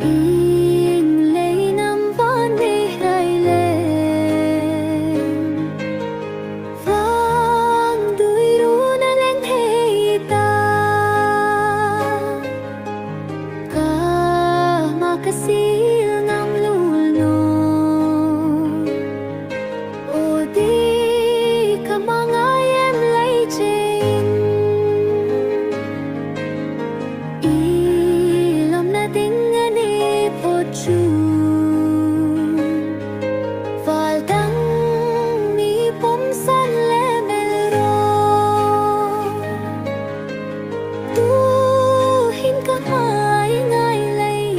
In lei nam van ni hlai leng Vang dui run a leng thei ta Ka ma ka sil ngam lul no Aw di ka mangai em lei ching I lawmna ding a ni phawt chu.